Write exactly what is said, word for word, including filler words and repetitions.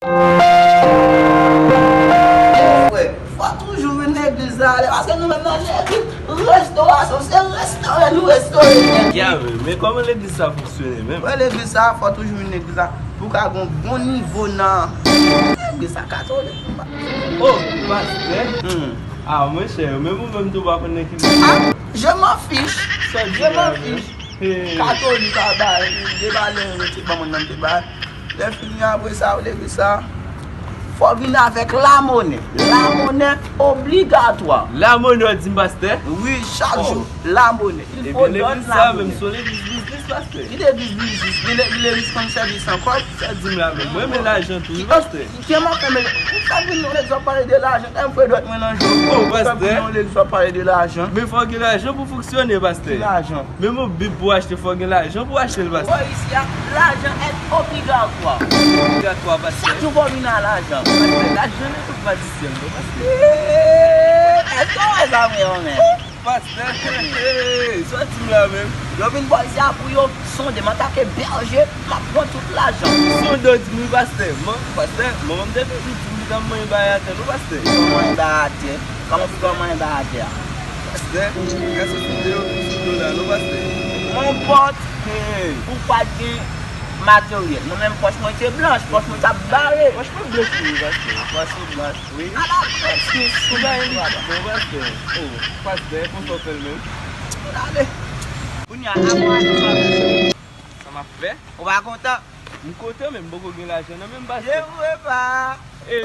Frè, fò toujou vin legliz la, paske nou menm nan Jezi, restorasyon, se restore nou restore. Ya, men, men kòman legliz sa fonksyone menm? Wè, legliz sa, fò toujou vin legliz la pou ka gon bon nivo nan legliz sa katolik. Oh, pastè. Hmm. Ah, monchè, menm ou menm tou pa konn nan ki legliz. Ah, je m'en fiche. Sa di je m'en fiche. Katolik a bay, de valè yo te ban mwen nan te bay. Lè fini apre sa, ou legliz sa, fò vin avèk lamonè. Lamonè obligatwa. Lamonè, w di m, pastè? Wi, chak jou, lamonè. Il faut donner lamonè. Ebyen, legliz sa menm, se yon legliz biznis, pastè. Ki legliz biznis? Gen le-, gen legliz konn sèvi san kòb. Sa di m la menm. Mwen renmen lajan tou, wi, pastè. Kèman fè men, ou fè vin yon legliz w ap pale de lajan, kèm fè dwèt mwen nan je w. Oh, pastè. Ou fè vin yon legliz w ap pale de lajan. Men fò gen lajan pou fonksyone, pastè. Ki lajan? Menm yon bib pou achte, fò gen lajan pou achte l, pastè. Wè, isi a, lajan est obligatoire. Obligatwa, pastè. Chak jou fò vin a lajan. Pastè, lajan nan tout pa di syèl, non, pastè. Eee, èske w wè sa mwen yo, men? Pastè, sa w di m la menm? Yo vin bò isi a pou yo sonde m antanke bèje, m ap pran tout lajan. Sonde w di m wi, pastè. Mwen, pastè, manman m te toujou di m li t ap manyen bagay atè, non, pastè. Li t ap manyen bagay atè. Kòman w fè w manyen bagay atè a? Pastè, gason sou de yo, sou do la, non, pastè. Konpòte w pa t gen materyèl. Mwen menm, pòch mwen te blanch, pòch mwen t ap bare. Pòch mwen blanch, wi, pastè. Pòch ou blanch. Wi. Ala pèsi sou bay li. Bon, pastè. Oh, pastè, konsa w fè l menm. Ale. Kounye a, apre sa, sa m ap fè? Ou pa kontan? M kontan, men m poko gen lajan nan men m, pastè. Je vous prépare. E